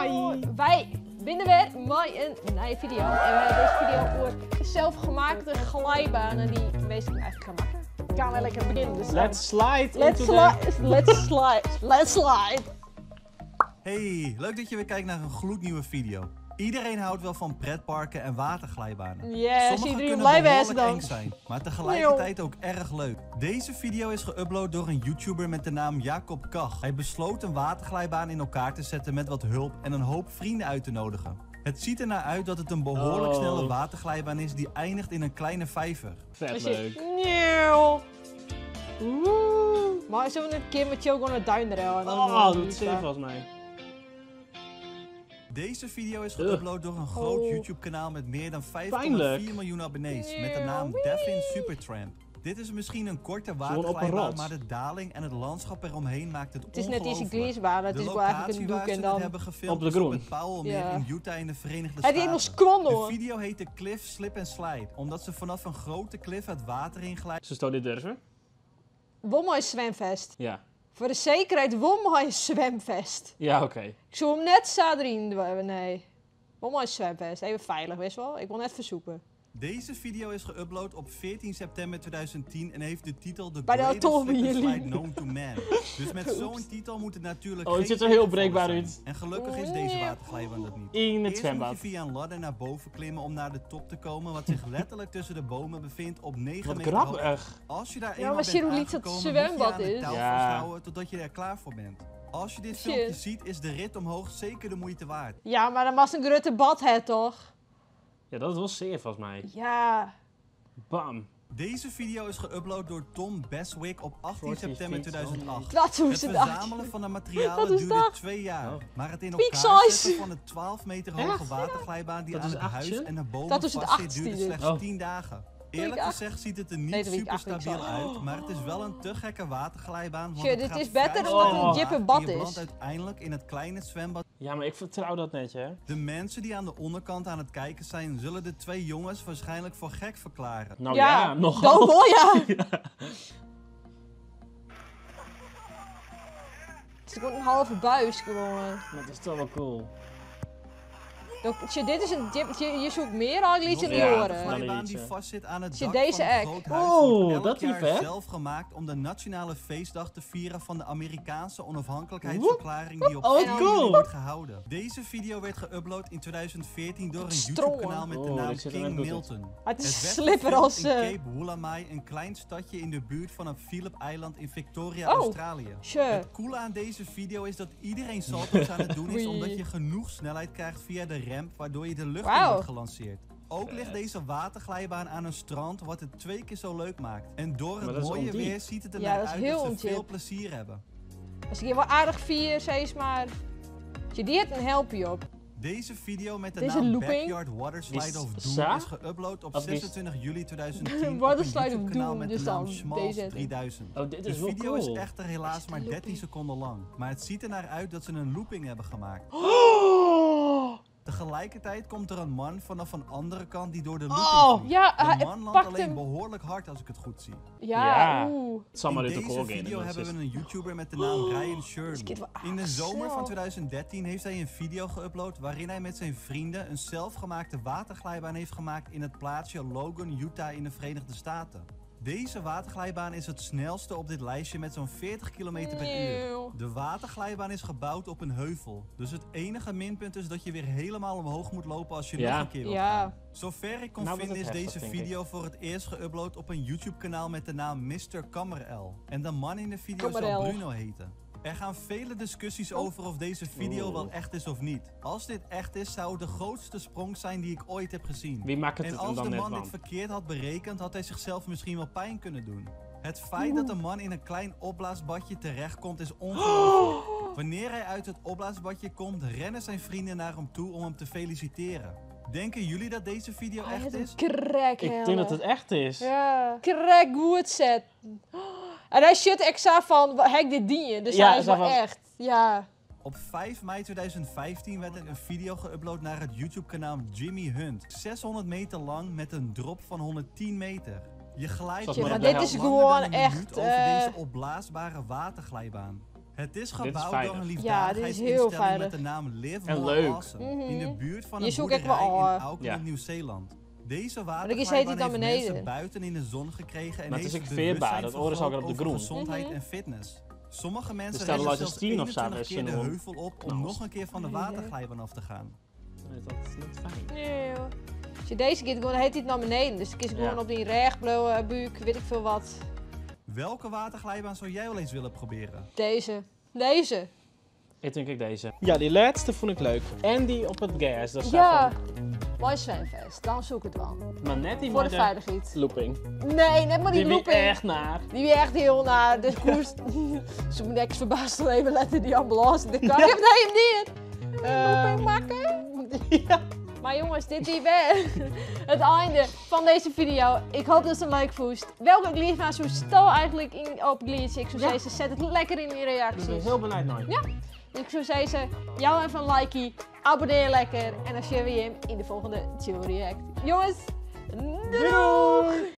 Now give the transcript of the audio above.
Hi. Wy binne wer mei in nije video. En we hawwe dizze video oer zelfgemaakte glijbanen dy't minsken eigenlijk ha makke. Gaan we lekker beginnen. Dus Let's slide Let's into the- slide. Let's slide. Let's slide. Hey, leuk dat je weer kijkt naar een gloednieuwe video. Iedereen houdt wel van pretparken en waterglijbanen. Yes, Sommige iedereen kunnen blij wezen behoorlijk dan. eng zijn, maar tegelijkertijd ook erg leuk. Deze video is geüpload door een YouTuber met de naam Jacob Kach. Hij besloot een waterglijbaan in elkaar te zetten met wat hulp en een hoop vrienden uit te nodigen. Het ziet ernaar uit dat het een behoorlijk Oh. snelle waterglijbaan is die eindigt in een kleine vijver. Vet Als je- leuk. Nieuw. Oeh. Maar zullen we een keer met jou gewoon naar Duinrel? En dan Oh, gewoon dat niet, zit volgens mij. Deze video is Ugh. geüpload door een groot Oh. YouTube-kanaal met meer dan 5,4 Pijnlijk. miljoen abonnees met de naam Wee. Devin Supertramp. Dit is misschien een korte Gewoon op een waterglijbaan, rots. maar de daling en het landschap eromheen maakt het Het is net iets een ongelooflijk. glissbaan, het De is wel eigenlijk locatie een waar doek ze en dit dan... hebben gefilmd Op de is op groen. het Powellmeer Ja. in Utah in de Verenigde Hij deed nog Staten. squan De hoor. video heet de Cliff Slip and Slide, omdat ze vanaf een grote cliff het water in glijden Ze stoot dit durven? Won mooi zwemvest. Ja. Voor de zekerheid, won mooi zwemvest. Ja, oké. Ik zou hem net zadrien doen. Nee. Won mooi zwemvest. Even veilig, wist wel. Ik wil net versoepen. Deze video is geüpload op 14 september 2010 en heeft de titel The Bij de Greatest atomen Slip and jullie. Slide Known to Man. Dus met zo'n titel moet het natuurlijk Oh, het geen ziet er heel tegenvaller breekbaar zijn. uit. En gelukkig is deze waterglijbaan dat niet. In het Eerst moet je zwembad. via een ladder naar boven klimmen om naar de top te komen, wat zich letterlijk tussen de bomen bevindt op 9 Wat meter hoogte. grappig. Als je daar Ja, eenmaal maar bent zie hoe liet dat aangekomen, moet je zwembad aan het is. touw Ja. vasthouden totdat je er klaar voor bent. Als je dit Shit. filmpje ziet, is de rit omhoog zeker de moeite waard. Ja, maar dan was een grote bad, hè, toch? Ja, dat was zeer volgens mij. Ja. Bam. Deze video is geüpload door Tom Beswick op 18 40 september feet. 2008. Dat hoe Het ze dat. verzamelen van de materialen Dat is duurde dat. 2 jaar. Oh. Maar het in Peak elkaar size. zetten van de 12 meter hoge Echt? waterglijbaan die Dat aan is het huis achtje? en de bomen Dat is het vastzit duurde 18e. slechts Oh. 10 dagen. Eerlijk acht. gezegd ziet het er niet Nee, dat weet ik super acht, ik stabiel zal- uit, maar het is wel een te gekke waterglijbaan. Want Tje, het dit gaat is beter vrij omdat snel het een omlaag diepe en bad je is. belandt uiteindelijk in het kleine zwembad. Ja, maar ik vertrouw dat net, hè. De mensen die aan de onderkant aan het kijken zijn, zullen de twee jongens waarschijnlijk voor gek verklaren. Nou ja, Dan nogal. wel, ja. Het is gewoon een halve buis gewoon. Maar het is toch wel cool. Dat, tje, dit is een dip, je, je zoekt meer al iets in de Ja, oren. dan waterglijbaan iets, die hè. vastzit aan het Zie dak deze van een ek. groot huis Oh, wordt elk dat is jaar vet. zelf gemaakt om de nationale feestdag te vieren van de Amerikaanse onafhankelijkheidsverklaring die op Oh, wat 4 juli cool. wordt gehouden. Deze video werd geüpload in 2014 door een Stroom. YouTube-kanaal met de Oh, naam dit ziet er King net goed uit. Milton. Het is Het werd slipper gefilmd als... in eh, Cape Woolamai, een klein stadje in de buurt van het Phillip-eiland in Victoria, Oh. Australië. Tje. Het coole aan deze video is dat iedereen salto's aan het doen is Wee. omdat je genoeg snelheid krijgt via de ramp waardoor je de lucht in Wauw. wordt gelanceerd. Ook ligt Vet. deze waterglijbaan aan een strand wat het twee keer zo leuk maakt. En door Maar het dat is mooie ondiep. weer ziet het er Ja, naar dat is uit heel dat ze ondiep. veel plezier hebben. Als ik hier wel aardig vier, steeds maar. Tje, die heeft een helpje op. Deze video met de Deze naam looping. Backyard Water Slide Die of Doom sa? is geüpload op Of die- 26 juli 2010 op Water een Slide of YouTube-kanaal Doom, met dus de naam dan Schmals deze. 3000. Oh, dit De is wel video cool. is echter helaas het maar een 13 looping? seconden lang. Maar het ziet ernaar uit dat ze een looping hebben gemaakt. Oh! Tegelijkertijd komt er een man vanaf een andere kant die door de looping Oh! vliegt. Ja, De hij man landt pakt alleen hem. behoorlijk hard als ik het goed zie. Ja, Ja. oeh. Het zal maar In uit de deze kool gaan. video dat hebben is- we een YouTuber met de naam Ryan Shirley. kind wel In de aardig zomer snel. van 2013 heeft hij een video geüpload waarin hij met zijn vrienden een zelfgemaakte waterglijbaan heeft gemaakt in het plaatsje Logan, Utah in de Verenigde Staten. Deze waterglijbaan is het snelste op dit lijstje met zo'n 40 km per uur. Eeuw. De waterglijbaan is gebouwd op een heuvel. Dus het enige minpunt is dat je weer helemaal omhoog moet lopen als je Ja. nog een keer wilt Ja. gaan. Zover ik kon Nou wordt vinden het is heftig, deze denk ik. video voor het eerst geüpload op een YouTube-kanaal met de naam Mr. Kammerel. En de man in de video zal Kammerel. Bruno heten. Er gaan vele discussies over of deze video Oeh. wel echt is of niet. Als dit echt is, zou het de grootste sprong zijn die ik ooit heb gezien. Wie maakt het En het als dan de net man dit van? verkeerd had berekend, had hij zichzelf misschien wel pijn kunnen doen. Het feit dat de man in een klein opblaasbadje terechtkomt is ongelooflijk. Wanneer hij uit het opblaasbadje komt, rennen zijn vrienden naar hem toe om hem te feliciteren. Denken jullie dat deze video Hij echt heeft is? een crack, Ik denk dat het echt is. Ja. Crack goed set. En hij shit exact van, hek dit dien Dus Ja, hij is zo wel van- echt. Ja. Op 5 mei 2015 werd er een video geüpload naar het YouTube-kanaal Jimmy Hunt. 600 meter lang met een drop van 110 meter. Je glijdt Zoals maar maar dit op de is langer dan gewoon een minuut echt, over eh, deze opblaasbare waterglijbaan. Het is is gebouwd door veilig. een Ja, dit is heel liefdadigheidsinstelling veilig. met de naam Live En More leuk. Awesome. In de buurt van Hier een zoek ik wel boerderij al, in Auckland, Ja. Nieuw-Zeeland. Deze dan heet waterglijbaan het dan heeft mensen beneden. buiten in de zon gekregen en Maar het is heeft ook het veerbaar, bewustzijn dat oren zal ik op de vergroot groen. over gezondheid en fitness. Sommige mensen staat rennen al zelfs als 10 of zo, 21 keer de als je heuvel op om knalst. nog een keer van de waterglijbaan af te gaan. Dat is niet fijn. Nee, joh. Als je deze keer gewoon, dan heet hij het naar beneden. Dus dan kies ik Ja. gewoon op die recht, blauwe buik, weet ik veel wat. Welke waterglijbaan zou jij wel eens willen proberen? Deze. Deze. Ik denk ik deze. Ja, die laatste vond ik leuk. En die op het gas. Dat staat Ja. van. Mooi zwemvest. Dan zoek ik het wel. Maar net die Voor de met veiligheid. looping. Nee, net maar die, Die looping. wie echt naar. Die weer echt heel naar. Dus koers. Ze moet niks verbaasd dan even letten die ambulance in de kar. Ik heb nee, hem niet. Looping maken. Ja. Maar jongens, dit is weer het einde van deze video. Ik hoop dat ze een leuk voest. Welke glitch zo stel eigenlijk in op glitch? Ik zou Ja. zeggen, zet het lekker in die Ik ben reacties. heel benieuwd naar. Ja. Ik zou zeggen, jou even een likeie, abonneer lekker en dan zien we je in de volgende Chill React. Jongens, doei! Doei!